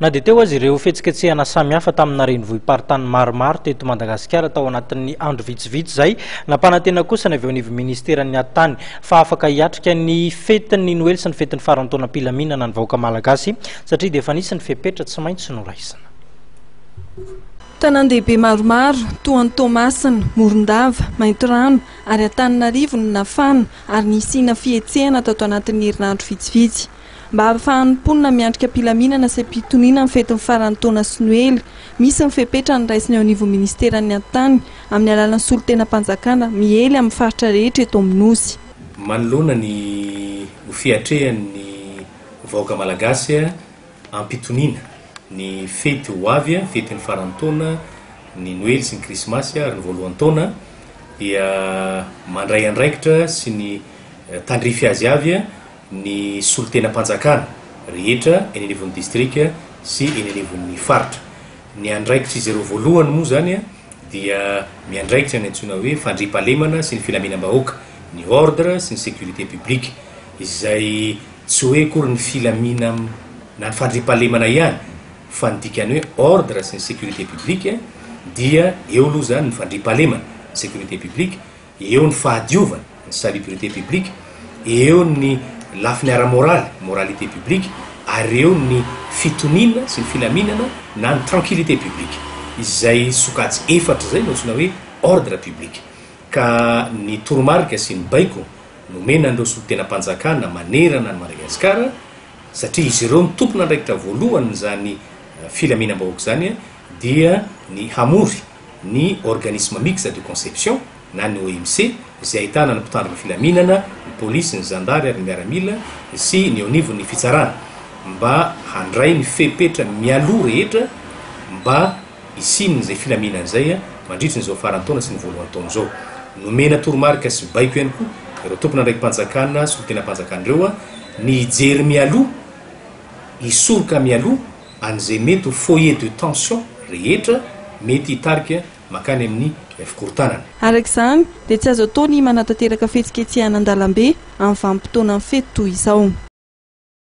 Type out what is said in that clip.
Na dia teo aza ireo fihetsiketsehana samihafa tamina renivohi-paritany maromaro teto Madagasikara tao anatin'ny andro vitsivitsy izay, nampanantena kosa ny avy eo anivon'ny ministeran'ny Atitany fa afaka hiatrika ny fetin'ny Noely sy ny fetin'ny faran'ny taona am-pilaminana ny vahoaka malagasy satria dia efa nisy ny fepetra tsy maintsy noraisina. Tanàn-dehibe maromaro, toa an'i Toamasina, Morondava, Maintirano ary Antananarivo no nafana ary nisiana fihetsehana tato anatin'ny herinandro vitsivitsy. Mba hahafahan'ny mponina miatrika am-pilaminana sy am-pitoniana ny fetin'ny faran'ny taona sy Noely, misy ny fepetra noraisina eo anivon'ny minisiteran'ny Atitany amin'ny alalan'ny solontenam-panjakana miely amin'ny faritra rehetra eto amin'ny Nosy. Manoloana ny ho fiatrehan'ny vahoaka malagasy am-pitoniana ny fety ho avy, fetin'ny faran'ny taona, ny Noely sy ny Krismasy ary ny voalohan-taona, dia mandray andraikitra sy ny tandrify azy avy ny solontenam-panjakana rehetra eny anivon'ny distrika sy eny anivon'ny faritra. Ny andraikitr'izy ireo voalohany moa izany dia miandraikitra ny antsoina hoe fandriampahalemana sy ny filaminam-bahoaka, ny ordre sy ny sécurité publique, izay tsy hoe akory ny filaminam na ny fandriampahalemana ihany fa ny dikan'ny hoe ordre sy ny sécurité publique dia eo aloha izany ny fandriampahalemana, ny sécurité publique, Eo ny fahadiovana, ny salubrité publique, eo ny lafiny ara-moraly, moralité publique, ary eo ny fitoniana sy ny filaminana na ny tranquillité publique. Izay sokajy efatra izay no antsoina hoe ordre public. Ka ny toromarika sy ny baiko nomena an'ireo solontenam-panjakana manerana an'i Madagasikara, satria izy ireo no tompon'andraikitra voalohan'izany filaminam-bahoaka izany, dia ny hamory ny Organisme Mixte de Conception na ny OMC izay ahitana ny mpitandro ny filaminana, ny polisy, ny zandary ary ny miaramila sy ny eo anivon'ny fitsarana mba handray ny fepetra mialoha rehetra mba hisian'izay filaminana izay mandritry ny izao faran'ny taona sy ny voalohan'ny taona izao. Nomena toromarika sy baiko ihany koa ireo tompon'andraiki-panjakana solontenam-panjakana ireo ny hijery mialoha, hisoroka mialoha an'izay mety ho foyer de tension rehetra mety hitarika mankany amin'ny fikorontanana. Araka izany, dia tsy azo atao ny manatanteraka fihetsiketsehana an-dalambe amin'ny vanim-potoanan'ny fety toy izao.